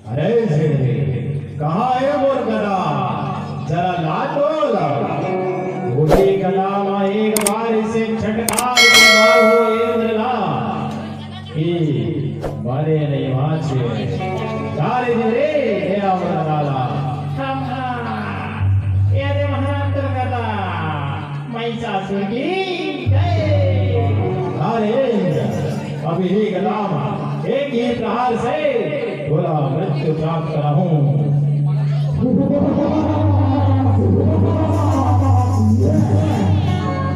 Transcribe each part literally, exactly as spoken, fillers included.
अरे, कहाँ हे मोर गदा? जरा ला तो ला। उही गदा म एक बार इसे झटकार के मारो इंद्र ला। कि मरे नहीं बाँचे। डाले दे रे, ए अमर लाला। हाँ, हाँ। ये दे महाराज गदा। महिषासुर की जय। अरे, अभी ही गदा म एक ही प्रहार से तोला मृत्यु प्राप्त कराहूँ।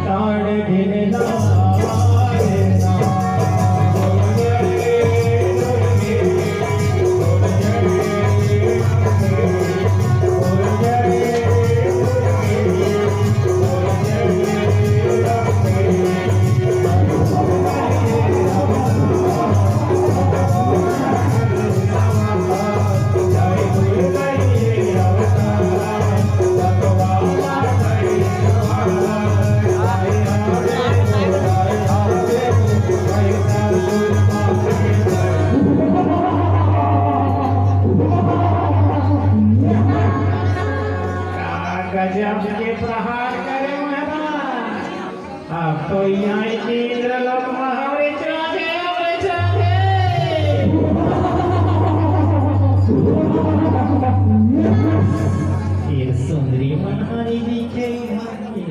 ताड़ दिन ना गजब के प्रहार करे महाराज। अब तो यहाँ इंद्रलोक में हमरे चढ़े, हमरे चढ़े। फिर सुंदरी मनहारी दिखे भाई।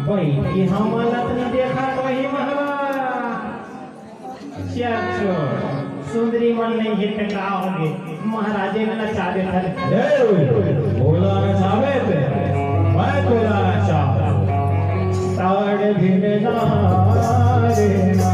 बैठ के हम हालत नहीं देखा वही महाराज। चल छोड़, सुंदरी मन नहीं हे त का होगे, महाराजे ने नचा देथन। ए, मोला नचाबे ते, मैं तोला नचाबो। ताड़ भी में ना रे ना।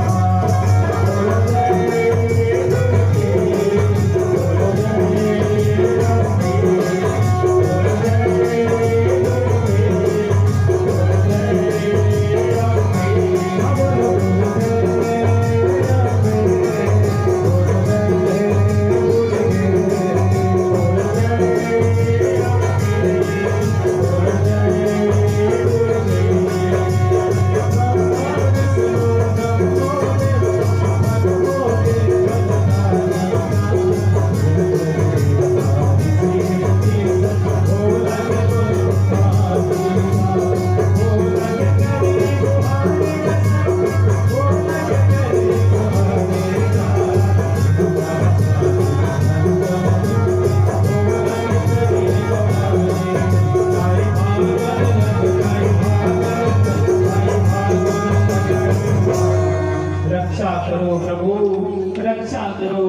रक्षा करो प्रभु, रक्षा करो,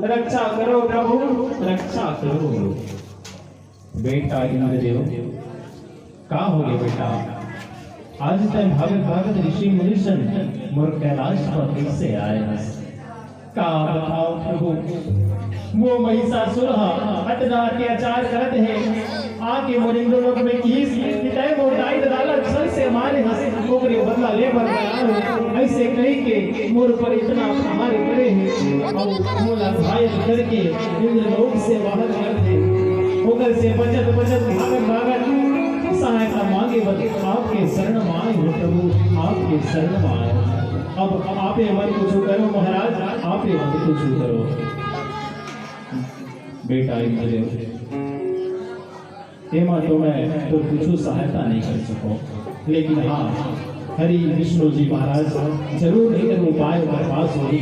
रक्षा करो प्रभु, रक्षा करो। बेटा इंद्रदेव, का होगे बेटा? आज तैं भागत भागत ऋषि मुनि सन मोर कैलाश पर कैसे आए हस? का बताओ प्रभु, वो महिषासुर ह अतना अत्याचार करत हे, आके मोर इंद्रलोक में किहिस कि तैं मोर दाई ददा ला छल से मारे हस, ओकरे बदला ले बर तैयार हो। ऐसे कही के मोर ऊपर इतना प्रहार करे हे, अउ मोला घायल करके इंद्रलोक से बाहर कर दे। ओकर से बचत बचत, भागत भागत सहायता मांगे बर आपके शरण में आए हो प्रभु, आपके शरण में आए हो। अब आप ही मत कुछ करो महाराज, आप ही मत कुछ करो। बेटा इंद्रदेव, एमा तो मैं तो कुछ सहायता नहीं कर सको, लेकिन हाँ, हरि विष्णु जी महाराज जरूर एक उपाय कर पास होही।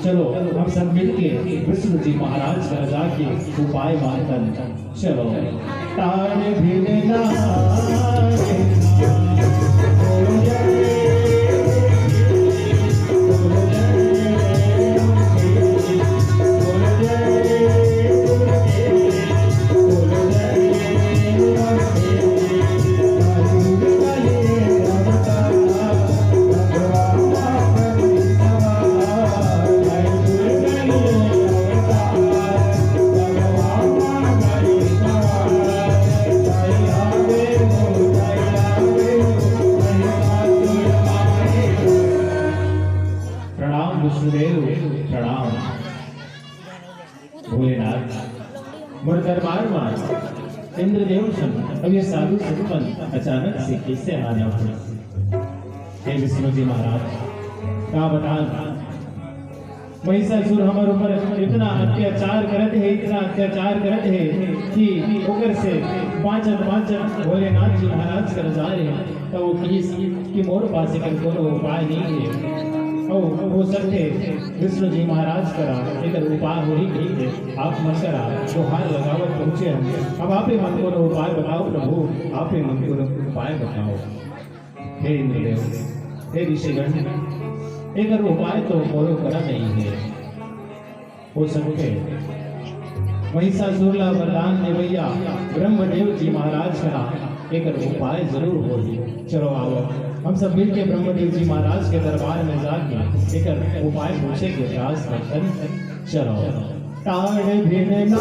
चलो, हम सब मिलके विष्णु जी महाराज का जाके उपाय मांगन। चलो। तान भी ना मोर दरबार मा इंद्रदेव संग अब ये साधु संत मन अचानक से कइसे आ जावत हे? हे विष्णु जी महाराज, का बतान, महिषासुर हमर ऊपर इतना अत्याचार करत हे, इतना अत्याचार करत हे कि ओकर से बाँचत बाँचत भोलेनाथ जी महाराज कर जा रहे हैं। त वो कहिस कि मोर पास एकर कोनो उपाय नइ हे। अउ हो सकथे विष्णु जी महाराज करा एकर उपाय होही कहिके आप मन करा गुहार लगावत पहुँचे हन। अब आपे मन कोनो उपाय बताओ प्रभु, आपे मन कोनो उपाय बताओ। हे इंद्रदेव, हे ऋषिगण, एकर उपाय तो मोरो करा नइ हे। हो सकथे महिषासुर ला वरदान देवइया ब्रह्मदेव जी महाराज करा एकर उपाय जरूर होही। चलो आवो, हम सब मिलके ब्रह्मदेव जी महाराज के दरबार में जाके एकर उपाय पूछे के प्रयास करथन। चलो। ताड़ बिन नाय ना।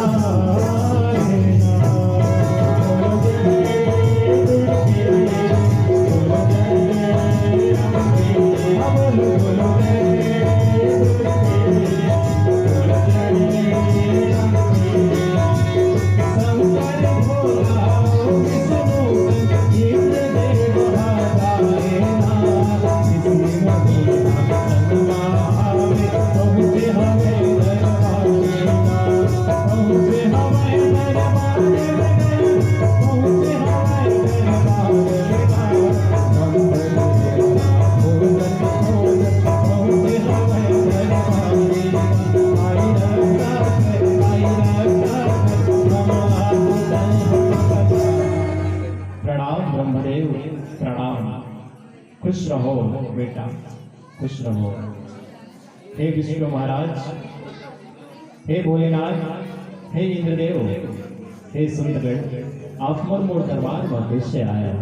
प्रणाम ब्रह्मदेव, प्रणाम। खुश रहो बेटा, खुश रहो। हे विष्णु महाराज, हे भोलेनाथ, हे इंद्रदेव, हे सुंदरगढ़, आप मन मोर दरबार में कैसे आए हो?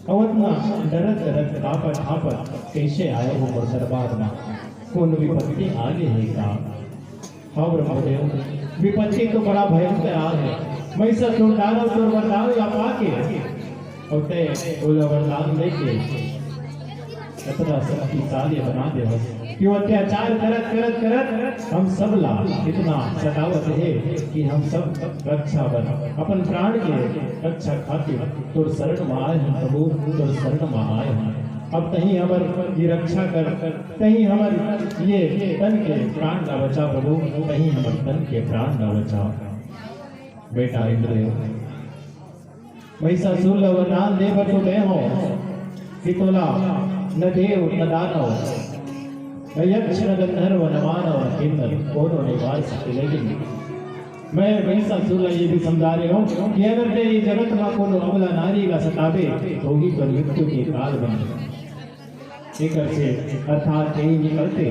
अउ अतना डरत डरत, कांपत कांपत कैसे आए हो मोर दरबार में? कौन विपत्ति आ गई है का? हाँ ब्रह्मदेव, विपत्ति तो बड़ा भयंकर आ है। महिषासुर दानव तोर वरदान ला पाके, अउ तैं ओला वरदान देके अतना शक्तिशाली बना दे हस कि वो अत्याचार करत, करत, करत हम सब ला इतना सतावत हे कि हम सब रक्षा बर, अपन प्राण के रक्षा खातिर तोर शरण में आए हन प्रभु, तोर शरण में आए हन। अब तहीं हमर ये रक्षा कर, तहीं हमर ये तन के प्राण ला बचा प्रभु, तहीं हमर तन के प्राण ला बचा। बेटा इंद्रदेव, महिषासुर ला वरदान दे बर तो दे हो कि तोला न देव, न दानव, न यक्ष, न गंधर्व, न मानव, न किन्नर कोनो नइ मार सके। लेकिन मैं महिषासुर ला ये भी समझा रहे हो कि अगर तैं ये जगत में कोनो अबला नारी ला सताबे, तो ही तो मृत्यु के काल बन जाए। एकर से अर्थात यही निकलथे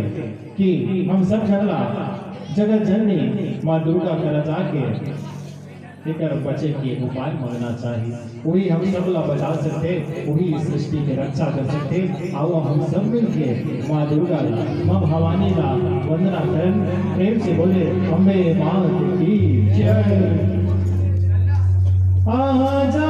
कि हम सब झन ला जगत जननी माँ दुर्गा करा जाके एकर बचे के उपाय मांगना चाहिए। वही हम सब ला बचा सकथे, वही इस सृष्टि के रक्षा कर सकथे। आओ हम सब मिलके माँ दुर्गा ला, माँ भवानी ला वंदना करन। प्रेम से बोले, अम्बे माँ की जय। आजा,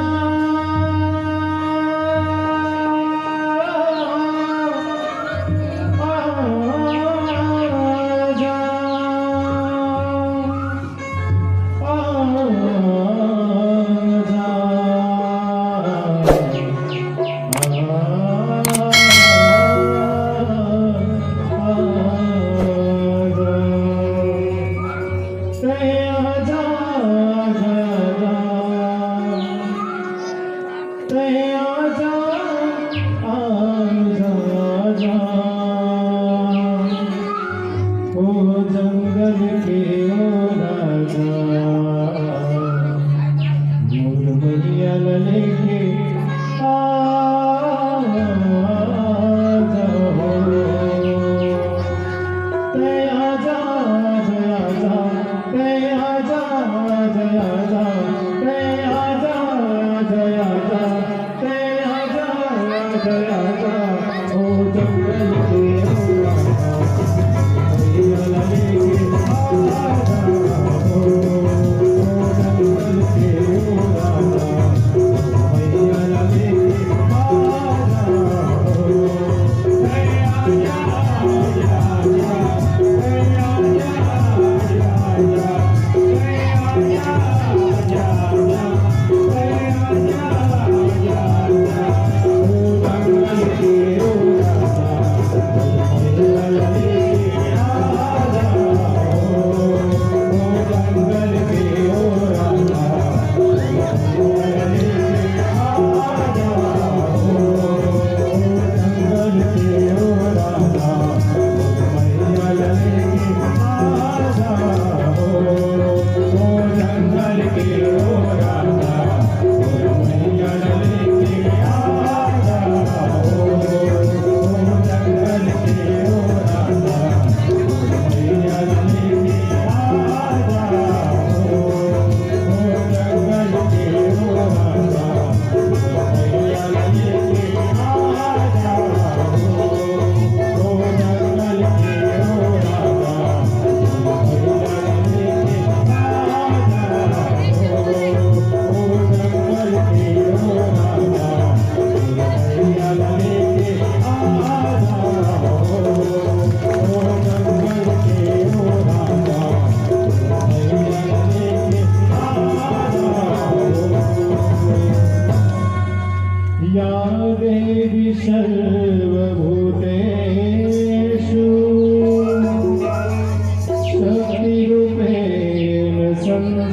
आजा, आजा। ओ जंगल के ओ राजा, मोर मैया ला लेके आ जाओ। तैं आजा, आजा, आजा, तैं आजा, आजा, आजा, तैं आजा, आजा, आजा, तैं आजा, आजा, आजा, ओ जंगल के ओ राजा, मैया ला लेके आ जा।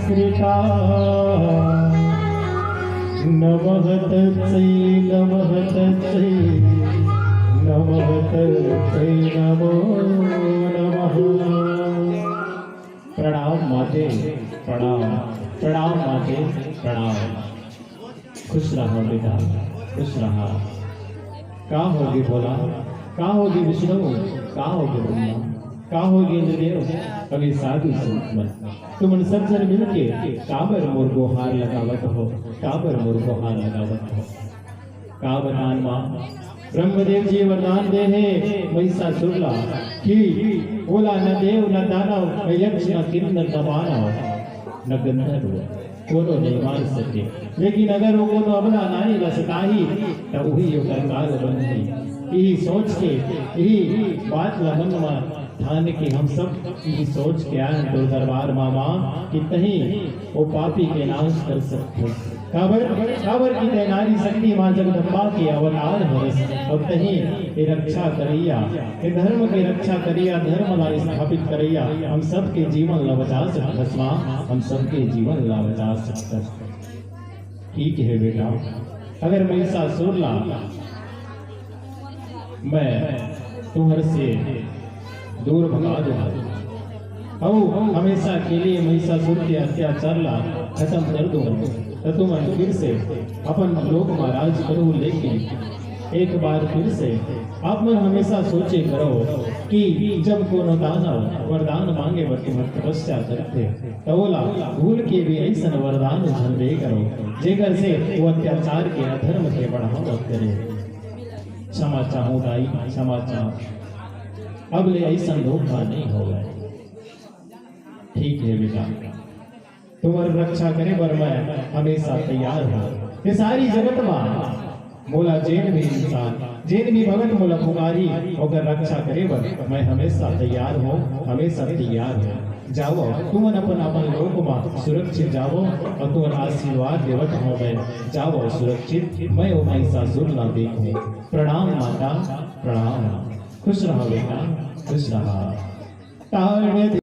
कृता। नमः तस्मै, नमः तस्मै, नमः तस्मै, नमो नमः। प्रणाम माते, प्रणाम, प्रणाम माते, प्रणाम। खुश रहा बेटा, खुश रहा। का होगे भोला, का होगे विष्णु, का होगे ब्रह्मा, का होगे इंद्रदेव, अभी साधु संत मन, तुमन सब झन मिलके काबर मोर गोहार लगावत हो, काबर मोर गोहार लगावत हो? का बतान माँ, ब्रह्मदेव जी वरदान दे हे महिषासुर ला कि ओला न देव न दानव, न यक्ष न किन्नर न मानव, न गंधर्व, कोनो नहीं मार सके। लेकिन अगर वो कोनो अबला नारी ला सताही, त उही ओकर काल बनही। यही सोच के, यही बात ला मन मा ठान के हम सब यही सोच के आए हैं तोर दरबार मा माँ कि तहीं वो पापी के नाश कर सकते। काबर, काबर कि तैं नारी शक्ति माँ जगदम्बा के अवतार हरस, अउ तहीं ये रक्षा करइया, ये धर्म के रक्षा करइया, धर्म ला स्थापित करइया, हम सबके जीवन ला बचा सकथस माँ, हम सबके जीवन ला बचा सकथस। ठीक है बेटा, अगर महिषासुर ला मैं तुहर से दूर भगा दूंगा, अउ हमेशा के लिए महिषासुर के अत्याचार ला खत्म कर दूंगा, त तुमन फिर से अपन लोक मा राज करहू। लेकिन एक बार फिर से आप मन हमेशा सोचे करो कि जब कोनो दानव वरदान मांगे बर तुमन तपस्या करथे, त ओला भूल के भी ऐसन वरदान झन दे करो, जेकर से वो अत्याचार के, अधर्म के बढ़ावा करे। क्षमा चाहूं दाई, क्षमा चाहूं। अब ले ऐसन धोखा नहीं होवय। ठीक है बेटा, तुम्हर रक्षा करे बर मैं हमेशा तैयार हूँ। ये सारी जगत मा मोला जेन भी इंसान, जेन भी भगत मोला पुकारी, ओकर रक्षा करे बर मैं हमेशा तैयार हूँ, हमेशा तैयार हूँ। जावव, तुमन अपन अपन लोक मा सुरक्षित जावव, अउ तुमन आशीर्वाद देवत हूँ मैं, जावव सुरक्षित। मैं ओ महिषासुर ला देखूं। प्रणाम माता, प्रणाम। खुश रहा बेटा, खुश रहा। ताड़ दे।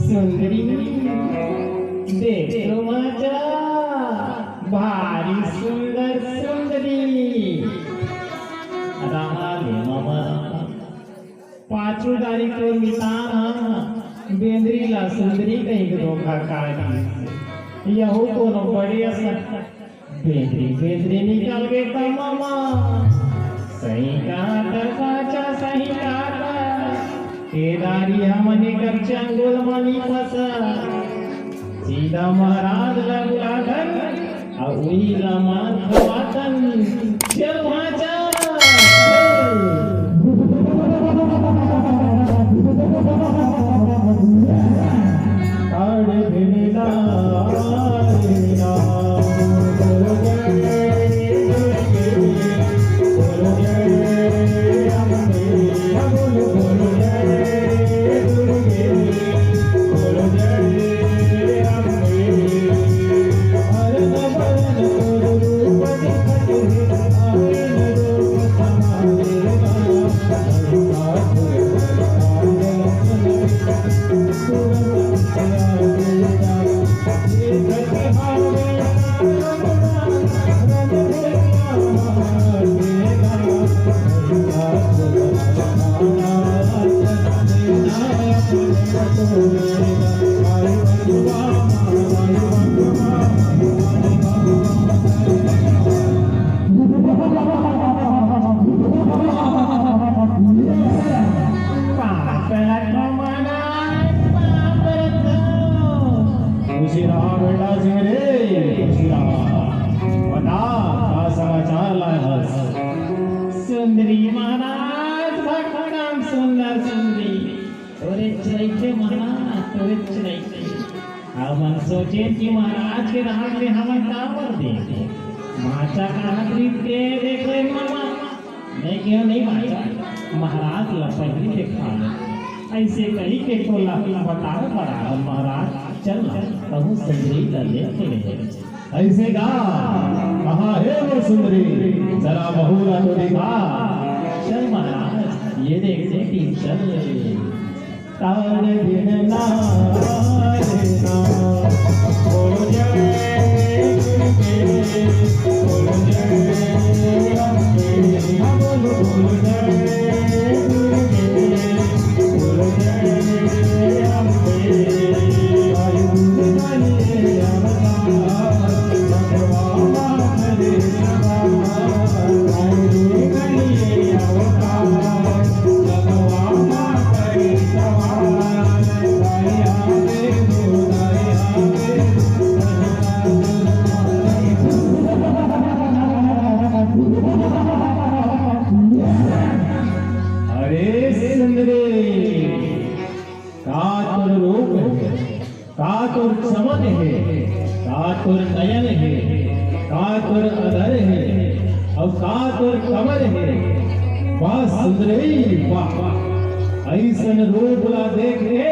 सुंदरी, देख तो मजा, भारी सुंदर सुंदरी। रहा ले ममा। पाछू डारी तोर मितान ह बेंदरी ला सुंदरी कहिके धोखा खा दिस। यहू कोनो बड़े असन बेंदरी, बेंदरी निकल गे त ममा। सही कहा त चाचा, सही कहा त। ए डारी हमन एकर चंगुल म नी फंसा। सीधा महाराज ला बुलाथन, अउ उही ला मार खवाथन। चल भांचा, चल। अरे भिड़ला, भिड़ला, बोलो जय, बोलो जय, बोलो जय, बोलो जय। पाँव परत हँव महाराज, पाँव परत हँव। खुशी रहा बेटा सिंह रे, खुशी रहा। बता, का समाचार लाए हस? सुंदरी महाराज, भक्कम सुंदर सुंदरी। तोरे चलइते महाराज, तोरे चलइते। हमन सोचेन कि महाराज के राज में हमन काबर देबो। भाँचा कहत रहिस ते देख ले मामा। मैं केहेंव नहीं भाँचा, महाराज ला पहिली देखा ले। अइसे कहिके तोला बता पड़ा हँव महाराज, चल ना, तहूँ सुंदरी ला देख ले। अइसे का? कहाँ हे वो सुंदरी? जरा महू ला तो देखा। चल महाराज, ये देख बेटी, चल। तार बिन ना रे ना। बोलो जय दुर्गे, बोलो जय अम्बे, बोलो, बोलो जय दुर्गे, बोलो जय अम्बे। अरे सुंदरी, का तोर रूप हे, का तोर चमन हे, का तोर नयन हे, का तोर अधर हे, अउ का तोर कमर हे। वाह सुंदरी, वाह। अइसन रूप ला देख के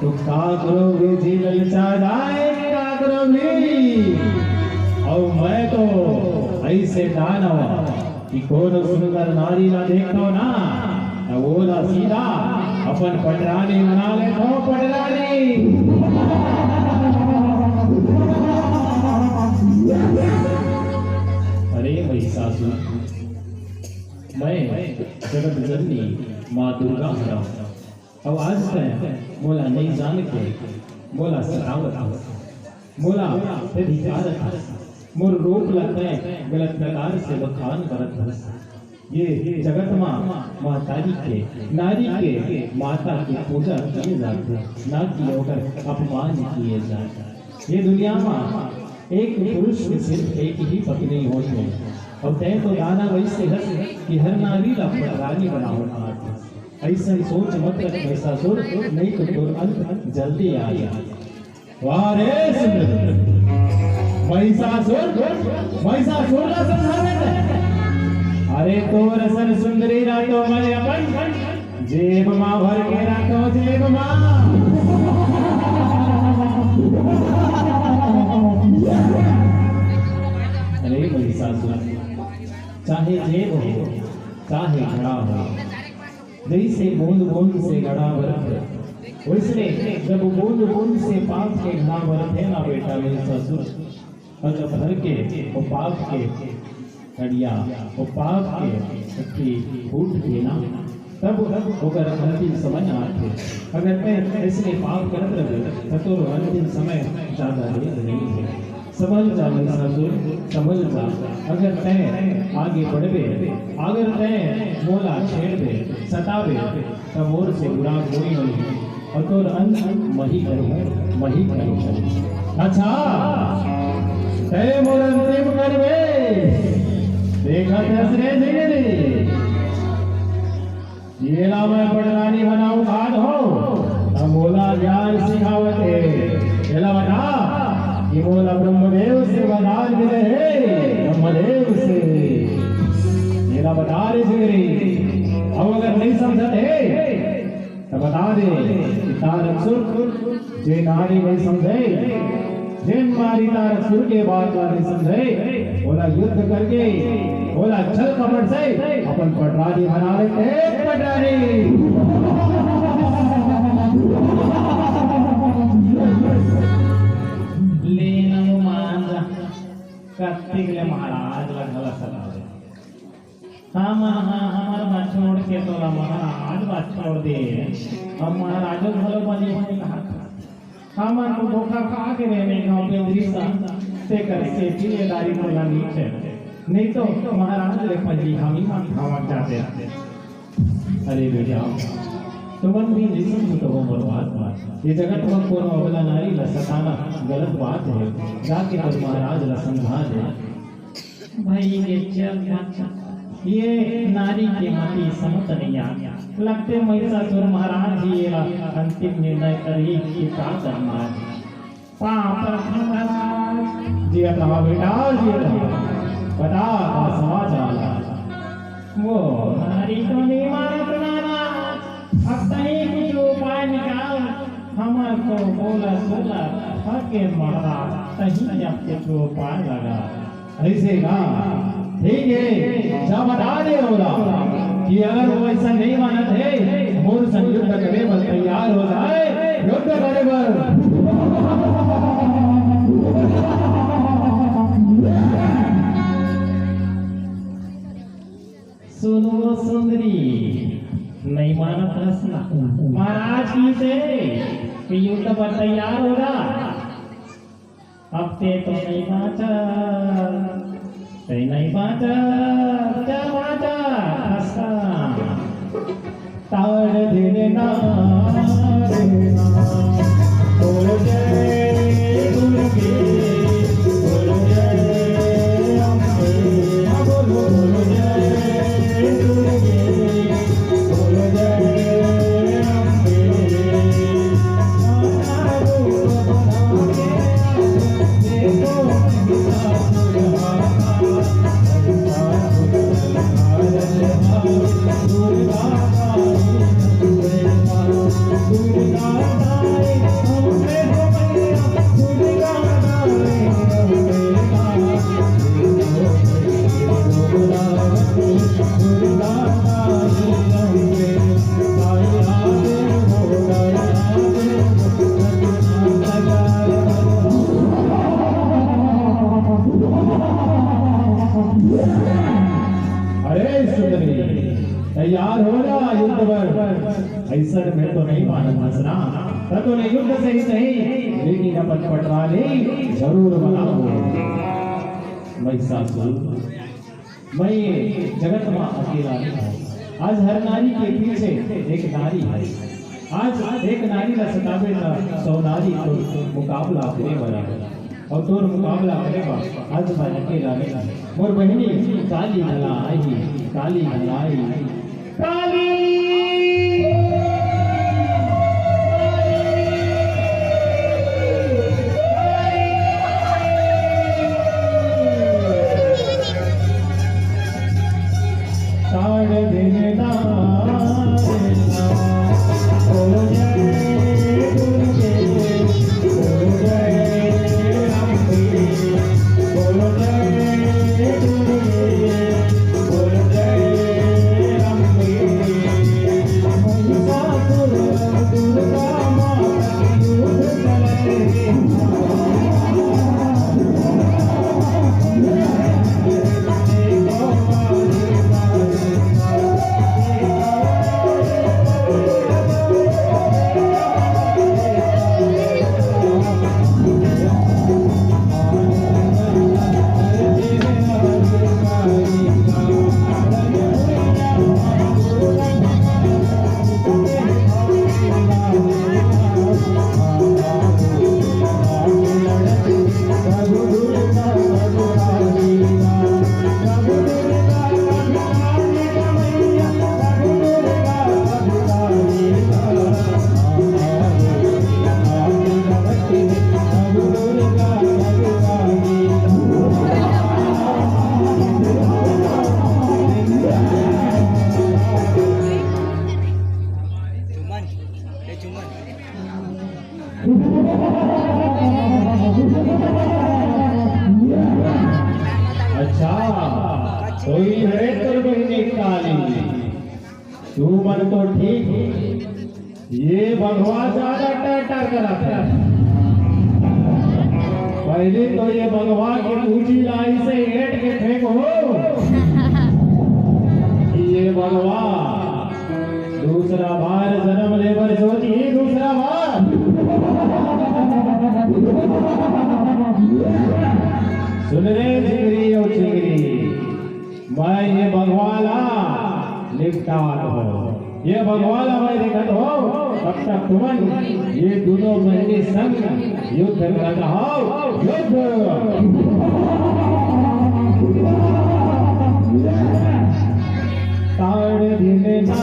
तो काकरो भी जी ललचा जाए, काकरो भी। अउ मैं तो अइसे दानव कि कोनो सुंदर नारी ला देखथव ना, त ओला सीधा अपन पटरानी बना लेथव, पटरानी। अरे महिषासुर, मैं जगत जननी माँ दुर्गा हरँव। अउ आज तैं मोला नइ जान के मोला सतावत हस, मोला धिक्कारत हस, मोर रूप ला तैं गलत प्रकार से बखान करत हस। ये जगत मा महतारी के, नारी के, माता के पूजा किए जाथे, ना कि ओकर अपमान किए जाथे। ये दुनिया मा एक पुरुष के सिर्फ एक ही पत्नी होथे, अउ तैं तो दानव अइसे हस कि हर नारी ला पटरानी बनावत हस। अइसन सोच मत रख महिषासुर, नहीं तो तोर अंत जल्दी आ जाए। वाह रे सुंदर। महिषासुर, महिषासुर ला समझा दे। अरे तोर असन सुंदरी ला तो मैं अपन जेब मा भर के रखँव, जेब मा। अरे महिषासुर, चाहे जेब हो, चाहे घड़ा हो, जइसे बूंद बूंद से घड़ा भरथे, वइसने जब बूंद बूंद से पाप के घड़ा भरथे ना बेटा महिषासुर, अउ जब भर के वो पाप के घड़िया, वो पाप के भट्ठी फूट गे ना, तब ओकर अंतिम समय आथे। अगर तैं अइसने पाप करत रहे, त तोर अंतिम समय जादा देर नइ हे। संभल जा महिषासुर, संभल जा। अगर तैं आगे बढ़बे, अगर तैं मोला छेड़बे, सताबे, त मोर से बुरा कोई नइ हे। अउ तोर अंत मही करहूँ, मही करहूँ। अच्छा, तैं मोर अंतिम करबे, देखत हस रे जिगरी। येला मैं पटरानी बनाहूँ काहत हँव, त मोला ज्ञान सिखावत हे। येला बता कि मोला ब्रह्मदेव से वरदान मिले हे, ब्रह्मदेव से। येला बता रे जिगरी, अउ अगर नइ समझत हे, त बता दे कि तारक सुर जे नारी नइ समझे, जेन नारी तारक सुर के बात ला नइ समझे, ओला युद्ध करके, ओला छल कपट से अपन पटरानी बना लेथे, पटरानी। ले ना मान जा, कत्तिक ले महाराज ला घला सतावे। हमन ह, हमर मा छोड़ के तोला महाराज छोड़ दे। अब महाराजो घलो बने हे कहा, हमन तो धोखा खा के रहने गाँव के दृश्य, ते करके जिम्मेदारी मोला नहीं छे। नहीं तो महाराज ले पंजी हम ही मन खावत जाते। अरे बेटा, तुमन भी जिसम को तो बर्बाद बा। ये जगत में कोनो अबला नारी ला सताना गलत बात है। जाके तो महाराज ला समझा दे। भाई ये चल, ये नारी के मति समत नइया। लगते महिषासुर महाराज ही एला अंतिम निर्णय करही कि का करना है। पाप महाराज। जिया कहा बेटा, जिया कहा। बता, का समाचार है? वो नारी तो नहीं मानत महाराज। अब तहीं कुछ उपाय निकाल। हमर तो बोला बोला थके महाराज, तहीं अब कुछ उपाय लगा। ऐसे का? ठीक है, जा बता दे ओला कि अगर वो ऐसा नहीं मानत है, मोर संग युद्ध करे बर तैयार हो जाए, युद्ध करे बर। सुनो सुंदरी, नहीं मानत हस ना? महाराज की से कि युद्ध बर तैयार हो जा। अब ते तो नहीं बाँचा, ते नहीं बाँचा, जा बाँचा, फंसा। ताड़ देना, देना। बोलो जय दुर्गे, बोलो जय अम्बे, बोलो, बोलो जय दुर्गे, बोलो जय अम्बे। अरे सुंदरी, तैयार हो जा युद्ध बर। ऐसा में तो नहीं मानत हस ना, त तो नहीं युद्ध सही सही, लेकिन अपन पटरानी जरूर बनाओ। महिषासुर, मैं ये जगत में अकेला नहीं हूँ। आज हर नारी के पीछे एक नारी है। आज एक नारी ला सताबे त सौ नारी तोर मुकाबला करे वाला है। और तोर मुकाबला करे बा आज मैं अकेला नहीं हूँ। मोर बहिनी काली घला आई, काली घला आई, काली। अच्छा, कोई है तोर बहिनी काली? तू मन तो ठीक, ये बघवा ज्यादा टर टर करत है। पहली तो ये बघवा के पूछी लाई से एट के फेंक हो कि ये बघवा दूसरा सुन रे झिंगरी अउ चिंगरी, मैं ये बघवा ला निपटात हों। ये बघवा ला मैं देखत हों, तब तक तुमन ये दूनों मन के संग युद्ध करत हव। युद्ध। ताड़ दिन ना